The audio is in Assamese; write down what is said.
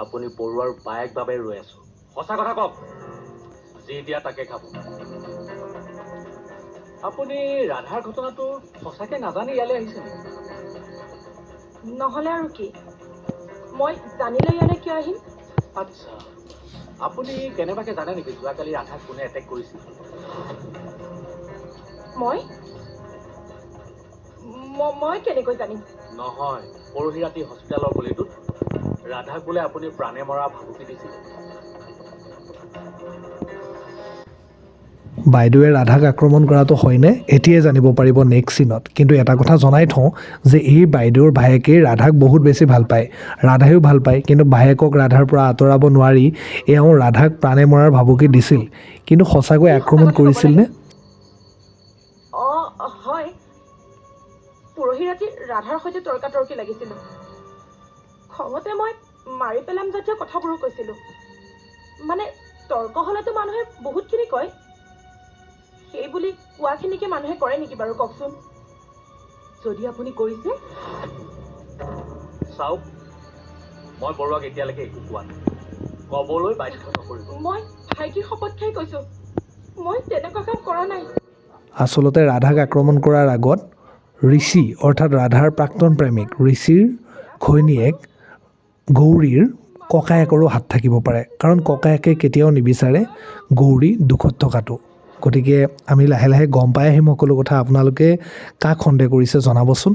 আপুনি বৰুৱাৰ বায়েক বাবে ৰৈ আছো। সঁচা কথা কওক, যি দিয়া তাকে খাব। আপুনি ৰাধাৰ ঘটনাটো সঁচাকে নাজানি ইয়ালৈ আহিছে নেকি? নহ'লে আৰু কি, মই জানিলে ইয়ালৈ কিয় আহিম? আচ্ছা, আপুনি কেনেবাকে জানে নেকি যোৱাকালি ৰাধাক কোনে এটেক কৰিছিল? মই মই কেনেকৈ জানিম? নহয়, পৰহি ৰাতি হস্পিটেলৰ গলিটোত ৰাধাক বোলে আপুনি প্ৰাণে মৰা ভাবুকি দিছিল। বাইদেৱে ৰাধাক আক্ৰমণ কৰাটো হয়নে এতিয়াই জানিব পাৰিব নেক্সট চিনত। কিন্তু এটা কথা জনাই থওঁ যে এই বাইদেউৰ ভায়েকেই ৰাধাক বহুত বেছি ভাল পায়, ৰাধায়ো ভাল পায়, কিন্তু ভায়েকক ৰাধাৰ পৰা আঁতৰাব নোৱাৰি এওঁ ৰাধাক প্ৰাণে মৰাৰ ভাবুকি দিছিল। কিন্তু সঁচাকৈ আক্ৰমণ কৰিছিল নে? অঁ হয়, পৰহি ৰাতি ৰাধাৰ সৈতে তৰ্কাতৰ্কি লাগিছিলোঁ। খঙতে মই মাৰি পেলাম জাতীয় কথাবোৰো কৈছিলোঁ। মানে তৰ্ক হ'লেতো মানুহে বহুতখিনি কয়, সেই বুলি কোৱাখিনিকে মানুহে কৰে নেকি বাৰু কওকচোন? যদি আপুনি কৰিছে? চাওক, মই বৰুৱাক এতিয়ালৈকে একো কোৱা নাই, ক'বলৈ বাধ্য নকৰিব। মই ভাইটিৰ শপত খাই কৈছো, মই তেনেকুৱা কাম কৰা নাই। আচলতে ৰাধাক আক্ৰমণ কৰাৰ আগত ঋষি অৰ্থাৎ ৰাধাৰ প্ৰাক্তন প্ৰেমিক ঋষিৰ ঘৈণীয়েক গৌৰীৰ ককায়েকৰো হাত থাকিব পাৰে, কাৰণ ককায়েকে কেতিয়াও নিবিচাৰে গৌৰী দুখত থকাটো। গতিকে আমি লাহে লাহে গম পাই আহিম সকলো কথা। আপোনালোকে কাক সন্দেহ কৰিছে জনাবচোন।